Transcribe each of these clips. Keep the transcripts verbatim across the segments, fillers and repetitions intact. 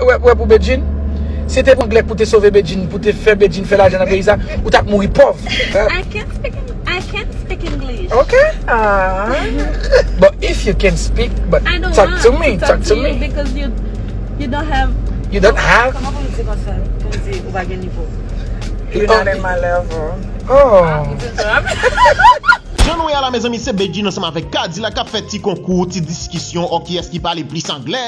Wè, wè pou Bedjine. Si te pran Glèk pou te sove Bedjine, pou te fè Bedjine fè lajan nan peyi sa, ou t ap mouri pòv. I can't speak, I can't speak English. Ok. Ah. But if you can speak, but I don't talk want to me, to talk to you me. Because you, you don't have. You don't have. Kòman pou m di konsa? Pou m di ou pa gen nivo. You're not in my level. Oh. Jan nou wè a la mezanmi, se Bedjine ansanm avèk Kadilak k ap fè ti konkou, ti diskisyon, ò kiyès ki pale plis anglè.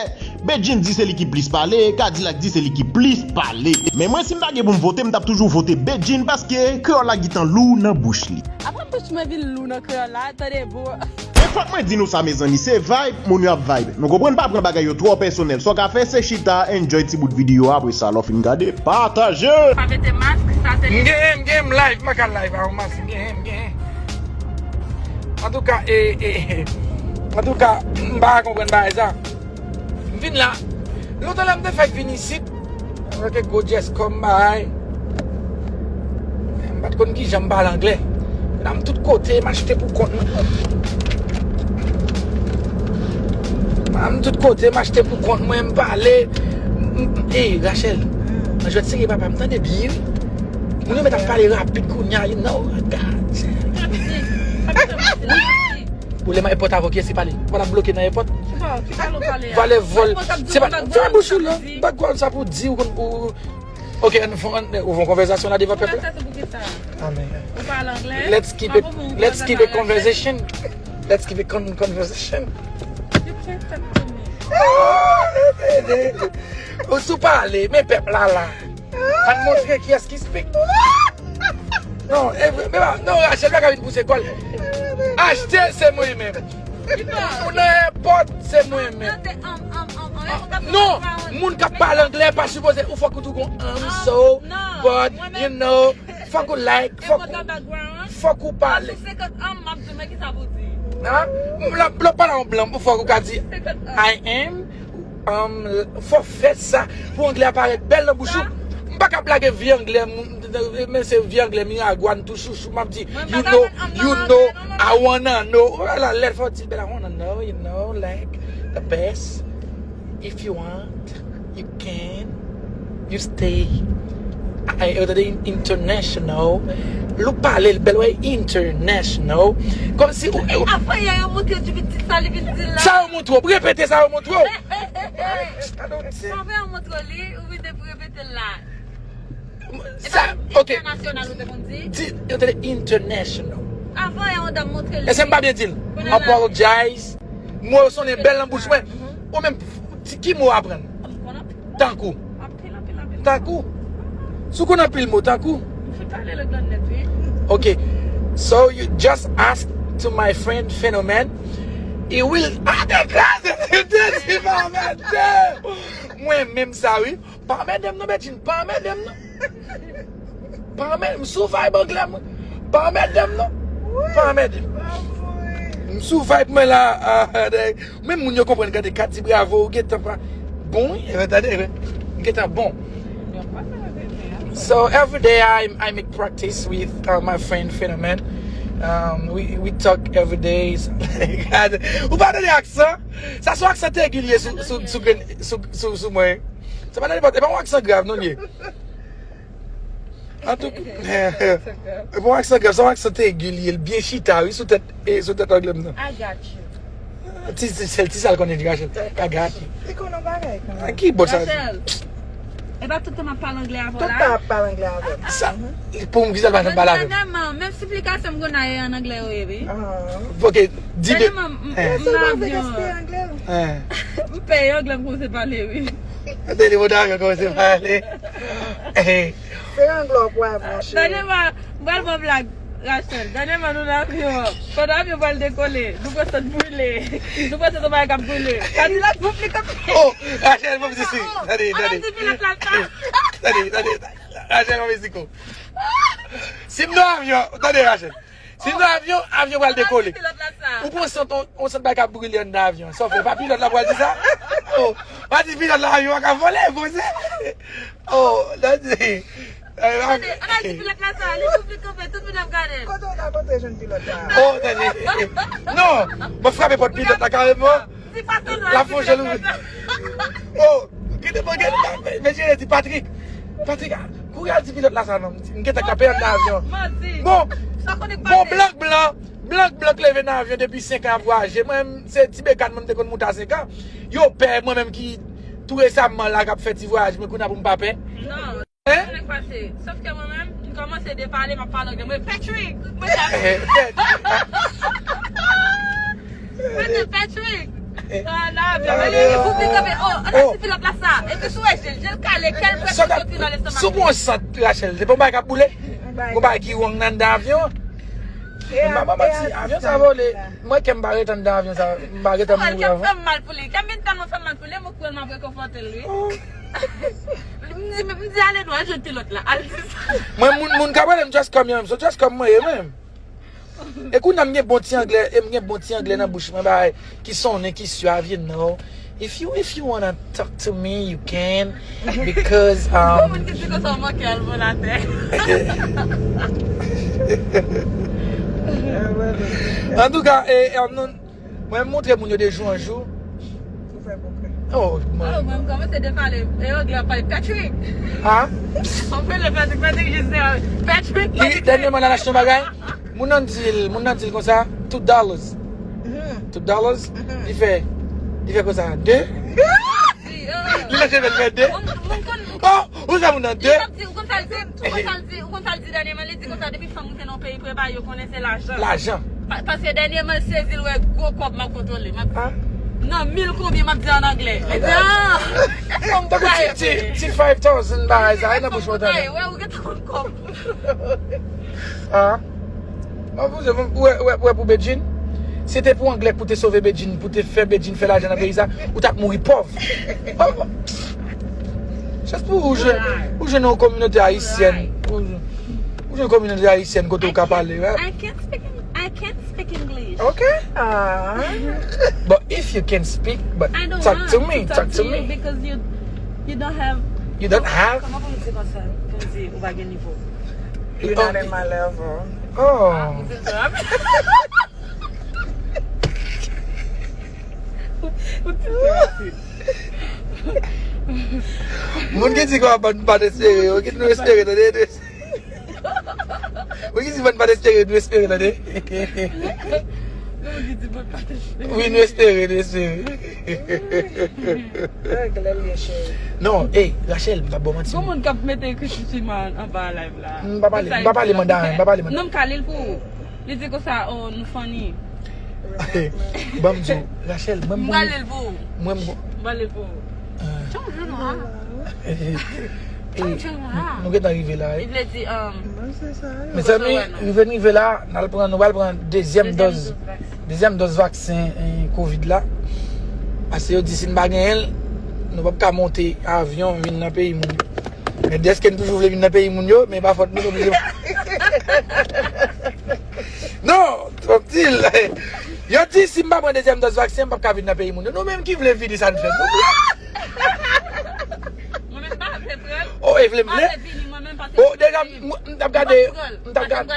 Bedjine di se li ki plis pale, Kadilak di se li ki plis pale. Men mwen si m ta gen pou m vote, m t ap toujou vote Bedjine paske kreyòl la gentan lou nan bouch li. Apre bouch mwen vin lou nan kreyòl la, tande bro. Men fòk mwen di nou sa mezanmi, se vibe, moun yo ap vibe. Nou konprann, pa pran bagay yo twò pèsonèl. Sa w ka fè se chita, enjoy ti bout videyo a, apre sa lè w fin gade, pataje. Pa mete mask, sa se M gen, m gen, m live, m pa ka live a yon mask, m gen, m gen. Antouka, e, e, antouka, m pa konprann bagay sa. M vin la, lontan la m te fèk vin isit, avèk gwo djès kò m bay. M pa t konn kijan m pale anglè. La m tout kote, m achte pou kont mwen. M tout kote, m achte pou kont mwen, m pale. M- m- Ey, Rachel, nan jwèt sere papa, m tande byen, wi. Moun yo mèt ap pale rapid kounye a, you know, God. Ou lè m epòt avè w, kiyès ki pale? Ou pa t ap bloke nan epòt? Valè vòl. Se pa, fè bouch ou la. M pa kwè sa pou di ou konn ou. Ok, ann fè, ann, ou fè yon konvèsasyon la devan pèp la. Amen. Ou pale anglè? Let's keep it, let's keep it conversation. Let's keep it con- conversation. You can't talk to me. Ou sou pale, men pèp la la. Ann montre kiyès ki speak. Non, e vre, men pa, non, Rachel pa ka vin pouse kòl. Achte se mwen menm. Ou nan epòt se mwen menm. Non, moun k ap pale anglè pa sipoze ou fòk ou tou gon I'm so, but, you know, fòk ou like, fòk ou, fòk ou pale. Hein? Lè w pale a yon blan, fòk ou ka di I am. Um, fò fè sa pou anglè a parèt bèl nan bouch ou. M pa ka blage vye anglè, men se vye anglè miragwàn tou chouchou. M ap di you know, you know, I wanna know. Wala, lè fò ti bèl I wanna know, you know, like the best. If you want, you can, you stay. Ay, yo tande international. Lou pale l bèl, wè, international. Kòmsi ou. Afè yè yo montre w ti sa li vin di la. Sa yo montre w, repete sa yo montre w. Sa fè yon montre li, ou vin te pou repete l la. Sa, ok. Entènasyonal ou te konn di? Di, yo te di international. Avan yon dam montre li. Èske m pa byen di l? Apologize. Mo yo sonnen bèl nan bouch mwen. Ou menm, ti ki mo aprann? Tankou. Tankou. Si w konn anpil mo, tankou. Ok. So you just ask to my friend Phénomène. He will. Ah, te kraze, te di pa mèt. Mwen menm sa, wi. Pa anmède m non, Bedjine, pa anmède m non. Pa anmède m, sou vibe anglè mwen. Pa anmède m non. Pa anmède m. M sou vibe mwen la. Ah, menm moun yo konprann, gade, Kati Bravo, ou gentan pa. Bon, wi, tande, wi. M gentan bon. So every day I, I make practice with uh, my friend Phenomen. Um, we, we talk every day. Ou pa tande aksan? Sa se yon aksan te egilye sou, sou, sou, sou, sou, sou mwen. Se pa nan nenpòt, e pa yon aksan grav non li ye. Antouka, e pa yon aksan grav, se yon aksan te egilye, l byen chita, wi, sou tèt, e, sou tèt anglè m nan. I got you. Ti, ti, sèl ti sa l konnen di Rachel. I got you. Li konn yon bagay kanmenm. A ki bòt sa? Rachel, e pa tout tan m ap pale anglè avè w Tout la. Tan ap pale anglè avè m. Sa, pou m ki sa l pa janm pale avè m. Dènyèman, menm siplikasyon m konn a ye an anglè yo ye, wi. Ah. Ok, di de. Dènyèman, m- Eh. m nan avyon. Eh. M peye anglè m kòmanse pale, wi. Tande li monte avyon kòmanse pale. Eh. Se anglè w pral, monchè. Dènyèman, m pral ba w blag, Rachel. Dènyèman, nou nan avyon. Pandan avyon pral dekole, nou pran sant brile. Nou pran sant yon bagay k ap brile. Kadilak pou pli kanpe. Oh, Rachel, pou m di si. Tande, Ann tande. di pilòt la sa. Tande, tande. Rachel, pou m di si. Si m nan avyon, tande, Rachel. Si m nan avyon, avyon pral dekole. Ann di pilòt la sa. Ou pran sant, yon, yon sant bagay k ap brile anndan avyon. Sa w fè, pa pilòt la pral di sa? Oh, pa di pilòt la avyon an ka vole, poze. Oh, tande. Ann al di pilòt la sa, li pou pli kanpe, tout moun ap gade l. Kote w ta kote jwenn pilòt la? Oh, tande. Non, mwen frape pòt pilòt la kareman. Di patwon nou La al di fò jèl pilòt ouvri. la sa. Oh, Gade, bon, gade, mesye di Patrick. Patrick, ah, kouri al di pilòt la sa non. M gentan kanpe anndan avyon. Manti. Bon, sa konnen bon, Patrick. Blank blan, blank blan k leve nan avyon depi senk an ap vwayaje. Mwen menm, se ti bekan mwen m te konn moute a senk an. Yo pè, mwen menm ki tou resaman la k ap fè ti vwayaj, mwen kounye a pou m pa pè. Non. Hein? Sa k pase? Sòf ke mwen menm, m kòmanse de pale, m ap pale anglè. Mwen, Patrick! Mwen, Patrick! Mwen, Patrick! Ah, la, bebe, bebe, pou big up, oh, ann ti pilòt la sa. Epi sou wè jel, jel kale, kèl prèske soti nan lestomak. Sou bon sant, Rachel, se pa yon bagay k ap boule? Yon bagay ki wrong nan anndan avyon? Mwen pa manti, avyon sa vole. Mwen, kè m pa ret anndan avyon sa, m pa ret mouri avan. Kè m fè m mal pou li. Kè m vin tèlman fè m mal pou li, mwen kwè l m ap rekonfòte l, wi. M di, m di, ale nou al jwenn pilòt la. Al di sa. Mwen, moun, moun k ap rele m Just Come yo menm, so Just Come mwen ye menm. E kounye a m gen bon ti anglè, e m gen bon ti anglè nan bouch mwen, bagay ki sonnen, ki suave, you know. If you, if you wanna talk to me, you can, because, um, moun ki di konsa w manke al volatè. Antouka, e, e, nou, Mwen, m montre moun yo de jou an jou. Ou fè pwogrè. Oh, mwen. Oh, mwen, m kòmanse de pale. E anglè ap pale Patrick. Ha? Mwen pale Patrick, Patrick jis de Patrick, Patrick. Dènyèman, l al achte yon bagay. Moun nan di l, moun nan di l konsa, two dollars. Mhm. Two dollars? Mhm. Li fè, li fè konsa, de? Li leve l fè de. Moun, moun konn. Oh, ou sa moun nan de? Li t ap di, ou konn sa l di, ou konn sa l di, ou konn sa l di dènyèman, li di konsa depi fanm moute nan yon peyi prepare, yo konnen se lajan. Lajan. Pa-, paske dènyèman l sezi l wè gwo kòb m ap kontwole. M ap, ah, nan mil konbyen m ap di an anglè. Li di, ah, èske m pare vre? Ti, ti five thousand bagay sa, e nan bouch mwen tande. Wè, ou gentan konn kòb. Ah. Mwen, wè, wè, wè pou Bedjine. Si te pou anglè pou te sove Bedjine, pou te fè Bedjine fè lajan nan peyi sa, ou t ap mouri pòv. Oh, just pou ou jwenn, ou jwenn yon kominote ayisyèn. Ou, ou jwenn yon kominote ayisyèn kote ou ka pale, right? I can't speak, I can't speak English. Okay. Ah. But if you can speak, but talk to me, talk to me. Because you, you don't have. You don't have? Kòman pou m di konsa? Pou m di ou pa gen nivo. You're not in my level. Oh. Moun ki di konsa, bann pa t espere, yo, ki nou espere, tande, nou espere. Moun ki di bann pa t espere, nou espere, tande. Wi, nou espere, nou espere. Non, ey, Rachel, m pa ba w manti. Gon moun k ap mete ekriti sou Chima anba live la. M pa pale, m pa pale mandarin, m pa pale mandarin. Non, m ka li l pou ou. Li di konsa, oh, nou funny. Ban m di w, Rachel, mwen m. M pale l pou ou. Mwen m. M pale l pou ou. Tchon, je nou a. Tchon, je nou a. Nou gentan rive la, wi. Li vle di, um, mezanmi, rive n rive la, n al pran, nou pral pran dezyèm dòz, dezyèm dòz vaksen, eh, kovid la. Paske yo di si n pa genyen l, nou p ap ka monte avyon vin nan peyi moun. Men dèske n toujou vle vin nan peyi moun yo, men pa fòt nou, nou oblije. Non, twòp di l. Yo di si m pa pran dezyèm dòz vaksen, m p ap ka vin nan peyi moun yo. Nou menm ki vle vini, sa n fè? Nou vle. Mwen menm pa vle pran l. Oh, e vle m vle? Pa vle vini, mwen menm pa vle vini. Oh, deja, m, m t ap gade, m t ap gade.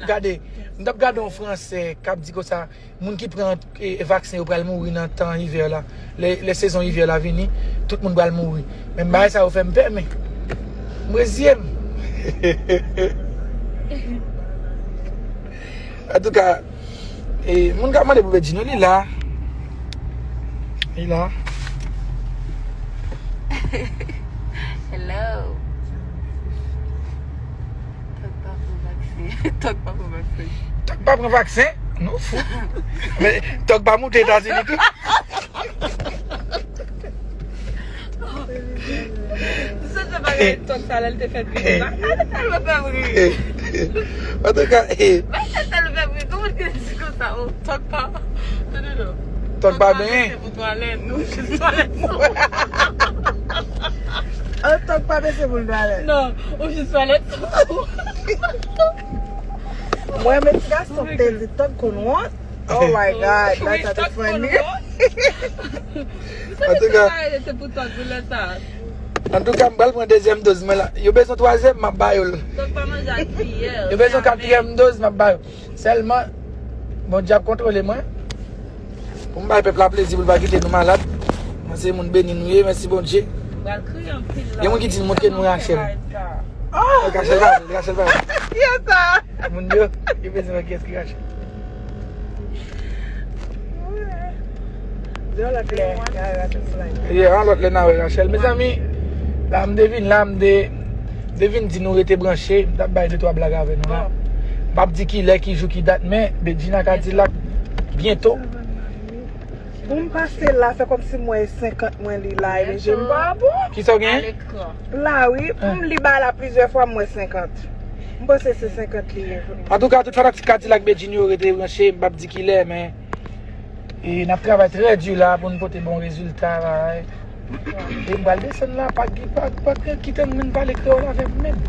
Gade, m t ap gade yon fransè k ap di konsa, moun ki pran, e, vaksen yo pral mouri nan tan ivè la. Lè, lè sezon ivè la vini, tout moun pral mouri. Men bagay sa yo fè m pè, men m reziye m. Antouka, e, moun k ap mande pou Bedjine, li la. Li la. Hello. Tòg pa pran vaksen. Tòg pa pran vaksen. Tòg pa pran vaksen? Nou fou. Men Tòg pa moute Etazini tou. Ou sonje bagay Tòg sa lè l te fè ri la? Li tèlman fè m ri. Antouka, eh. Bagay sa tèlman fè m ri. Kòman ki di konsa? Oh, Tòg pa. Tande non. Tòg pa benyen. Twalèt, nou jis twalèt. An Tòg pa bese pou l twalèt. Non, ou jis twalèt. Mwen, men ti gason te di Tòg konn wont. Oh my God, that is funny. Antouka, antouka, m pral pran dezyèm dòz mwen la. Yo bezwen twazyèm, m ap ba yo l. Tòg pa manje ak kiyè. Yo bezwen katriyèm dòz, m ap ba yo. Sèlman, Bondye ap kontwole mwen. Pou m bay pèp la plezi, pou l pa kite nou malad. Se moun beni nou ye, mèsi Bondye. Pral kriye anpil la. Gen moun ki di, "Montre nou Rachel." Ah, Rachel pa, Rachel pa. Kiyès sa? Moun yo, yo bezwen wè kiyès ki Rachel. Yon lòt lè, y a Rachel. Yeah, yon lòt lè n a wè Rachel. Mezanmi, la m te vin, la m te, te vin di nou rete branche, m t ap bay de twa blag avè nou la. M p ap di ki lè, ki jou, ki dat, men Bedjine ak Kadilak, byento. Pou m pase la, fè kòmsi m wè senkant mwen li la, e je m pa bon. Kisa w genyen? La, wi. Pou m li ba la plizyè fwa, m wè senkant. M panse se senkant li ye. Antouka, tout fanatik Kadilak Bedjine yo rete branche, m p ap di ki lè, men e n ap travay trè di la pou n pote bon rezilta la. E m pral desann la, pa, pa, pa kite m vin pale kreyòl avè m menm.